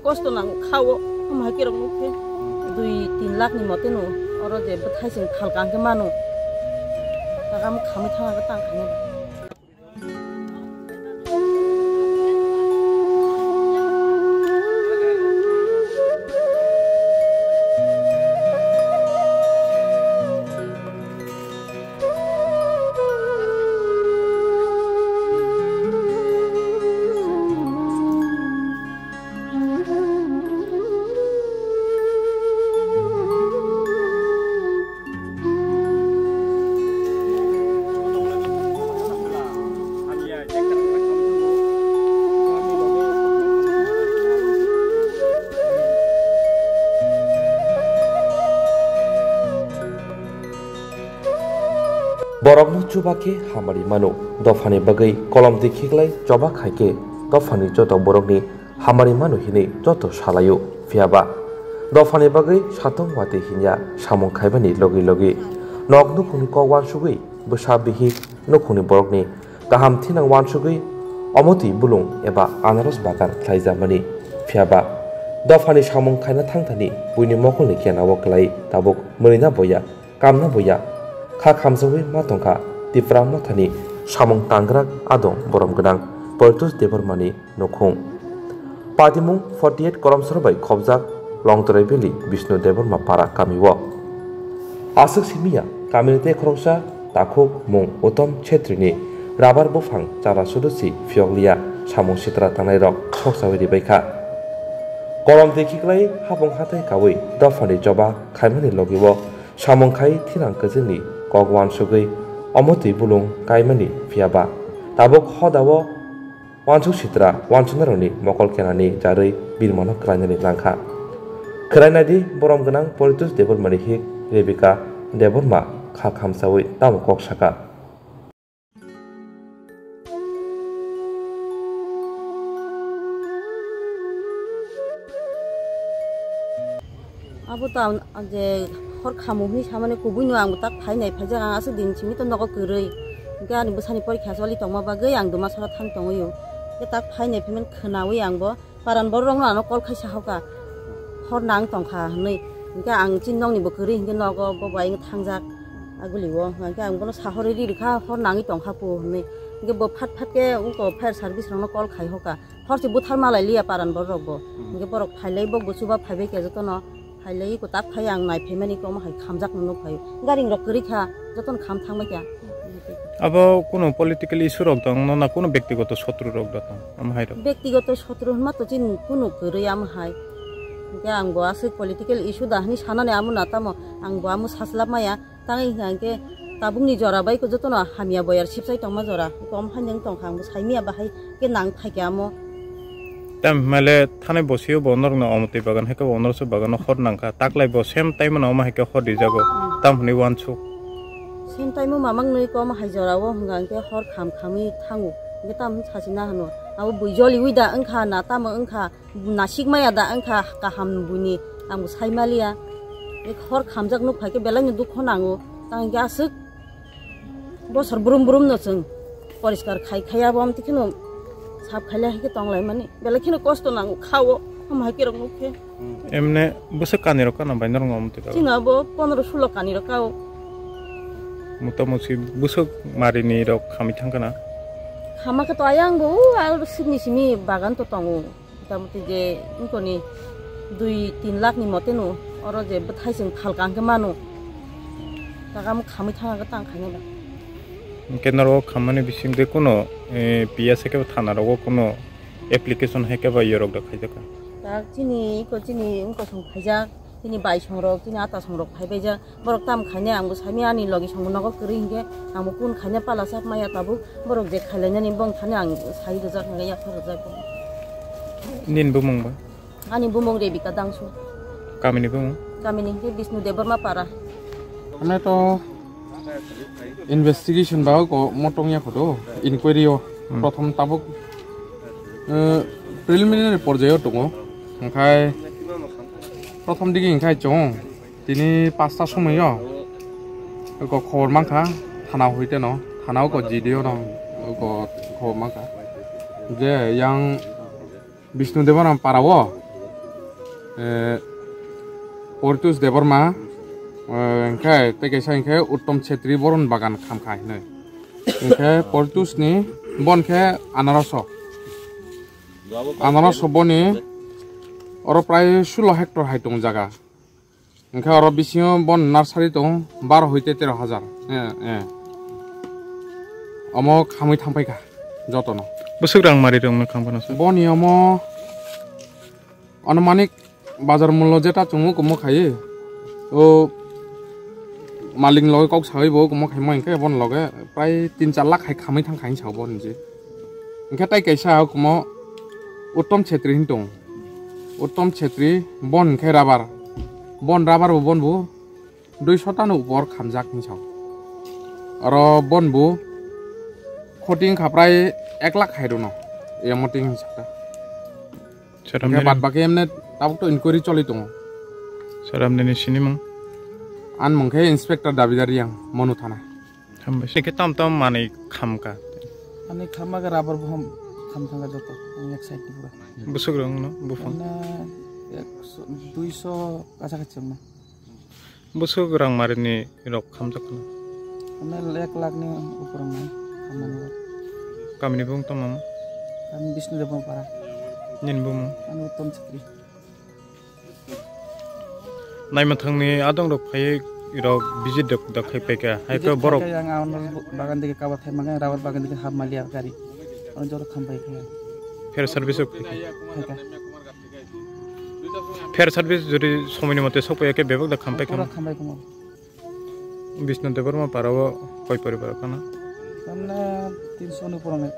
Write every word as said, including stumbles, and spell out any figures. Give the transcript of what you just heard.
Kosto nango khao, omo hai kerok nukhe dui tin lakh ni mote no, oro je bwthai chwng phalka hwnkhe mano, taka mo khamwi thangna tang khainai. Borokno chuba khe hamari mano, dophani bagwi kolom twi khiklai choba khai khe dophani joto borokni hamari mano hinwi joto salaio. Phiyaba dophani bagwi satung watwi hinya samung khaibani logi logi nok nukhungni kok uansugwi bwsa bihik nukhungni borokni kaham thinang uansugwi omotwi bulung eba anaros bagan khlaijamani. Phiyaba dophani samung khaina thangthani buini mokolni kenao kwlai tabuk mwrwina boya, kamna boya kha khamjawi ma tongkha Tipra Mothani samung tangrak adong borom gwnang Poitus Debbarmani nukhung. Patimung forty eight Koromsor bai khobjak Longtorai Valley Bishnu Debbarma para kamio. Aswk simiya kamini tei khoroksa takhuk mung Uttom Chhetri ni rabar buphang chara sudusi phiyokliya samung sitra tangnairok soksawi ribaikha. Kolom twi khiklai hapung hathai kawi dophani choba khaimani logi o samung khai thinang kwchwngni kok uansugwi omotwi bulung kaimani phiyaba tabuk hodao uansuk sitra uansuknairokni mokol kenani jarwi birmano kwlainani langkha. Khwlainadi borom gwnang Poitus Debbarmani hik Rebecca Debbarma kha khamsawi tamo kok saka. Abo ta je hor khamu hwnwi samani kubui no ang tak phainai phaijak ang aswk din simi to nogo kwrwi. Hwnkhe ani bwsani porikha choli tongma bagwi ang Dumasora thang tongwi o. Hwnkhe tak phainai phaiman khwnawi ang bo. Paran borok rok no ano call khai sahoka, hor nang tongkha hinwi. Hinkhe ang chini nokni bo kwrwi hinkhe nogo bo bai thangjak aguli o. Hinkhe ang bono sahorwi ri rwkha, hor nangwi tongkha po hinwi. Hinkhe bo phat phat khe wngko fire service rok no call khai hoka. Hor se buthar malai liya paran borok rok bo. Hmm. Hinkhe borok phailai bo chuba phaibai khe jotono. Phailai ko tak phai ang nai phaimani ko omo hai khamjak no nuk phai. Garing rok kwrwi kha, jotono kham thangbai kha. Abo kuno political issue rok dong no na kuno bektigoto sotru rok da tong? Omo hai rok. Bektigoto sotru hwnma to chini kuno kwrwi omo hai. Hinkhe ang bo aswk political issue da hwnwi sanani amo na tamo ang bo amo saslap maya. Tangwi hwnkha hinkhe tabukni jora bai ko jotono hamya boyar sipsai tongma jora. Kom hai nang tongkha ang bo saimaya bahai. Khe nang phaikhe amo. Tam hwnmale thanai bosio bo norokno omotwi bagan hai khe bo norokse bagano hor nangkha. Taklai bo same time no omo hai khe hor rijago. Hmm. Tam hwnwi uansuk. Same time o mamang nwi kom hai jorao hwnka hinkhe hor kham khamwi thango. Hinkhe tam hwn sachina hwno. Abo bui joliwi da wngkha na tamo wngkha, nasik maya da wngkha kaham buini. Ang bo sai maliya. Hor khamjak nuk phaikhe belai no dukho nango. Tang hinkhe aswk Bosor brum brum no chwng poriskar khai khaya bo, amtwi kheno sap khaile hai khe tong lai mani, belai kheno kosto nango khao, omo hai khe rok nuk khe. Emne bwswk kani rok kano bai norok omo twi. Chini abo pondro sulo kani rok kao. Mota musi bwswk marini rok khamwi thang kana? Khama khe to ayang bo, o al sini simi bagan to tongo. Motamoti je wngkoni dui tin lakh ni mote no, oro je bwthai chwng phalka hwnkhe mano, taka mo khamwi thangna tang khaina ba. Hwnkhe norok khammani bising de kuno, eh, P S hai khe thana rogo kuno application hai khe ba yorok da khaijak kha. Tak chini iko chini wngkosong khaijak, chini baisong rok, chini atasong rok phaibaijak. Borok tam khainai, ang bo saimaya ani logi songbo nogo kwrwi hinkhe, ang bo kun khainai pala sak maya tabuk, borok je khailainani bong thani ang sai rwjak hinkhe yapha rwjak. Nini bumung ba? Ani bumung Rebecca Dangsu. Kamini bumung? Kamini hinkhe Bishnu Debbarma para. Ame to investigation ba ko motong ya khodo inquiry o. Hmm. Prothom tabuk, eh, preliminary porjayo tongo. Hwnkhe prothom digi hwnkhe chwng Tini pasta somoi o, eko khobor mankha, thana hoite no, thana o ko G D O no, eko khobor mankha. Je yang Bishnu Debaram para o, Eh, Portus Debbarma, eh, hwnkhe tei kaisa hwnkhe Uttom Chhetri boron bagan khamkha hinwi. Hwnkhe Portus ni bon khe anaroso. Anaroso boni oro prai sulo hector hai tong jaga. Hwnkhe oro bisingo bon nursery tong baro hoite tero hajar. Eh, eh. Omo khamwi thangpaikha jotono. Bwswk rang mari rwngno khamphano sir? Boni omo Anumanik bazar mullo jeta chwngo kumo khai, o malik loge kok sawi bo kumo khaimo hwnkhe bon loge prai tin char lakh khai khamwi thang khai sao bo hinwi. Hwnkhe tai kaisa o kumo Uttom Chhetri hin tong. Uttom Chhetri bon hwnkhe rubber. Bon rubber bo bon bo dui sotano upor khamjak hinwi sao. Oro bon bo khoting kha prai ek lakh hai rwno. Emo ting hinwi sakha. Saram Hingke nini, bad baki emne tabuk to inquiry choli tongo. Saram nini sinimung? An mung khe Inspector Dabidar Yang, Monu Thana. Hambai. Hingke tam tam manui khamka. Ani khamma khe rubber bohom kham thangka joto. Ani ek side ni pura. Busuk rong no, buphang. Ani ekso, duiso kacha kachi wngna. Bwswk rang marini rok khamjak khna? Ano ek lakh ni upor wngnai khamani rok. Kamini bung tongmamo? Kami Bishnu Debbarma para. Nini bumung? Ano Uttom Chhetri. Naima thangni adong rok phai rok visit rok da khai paika. Hai khe Visit borok khai khe ang ano bagan digi kaba thai mangai, rubber bagan digi hap maliya gari. Ano jora khambai khai. Fair service rok khai khe. Khai khe. Fair service jodi somoini mote sokpaiya khe bebak da khampai Pura kham. Khambai khamo. Bishnu Debbarma parao koi poribar kana? Tamne tinso ni pura nai.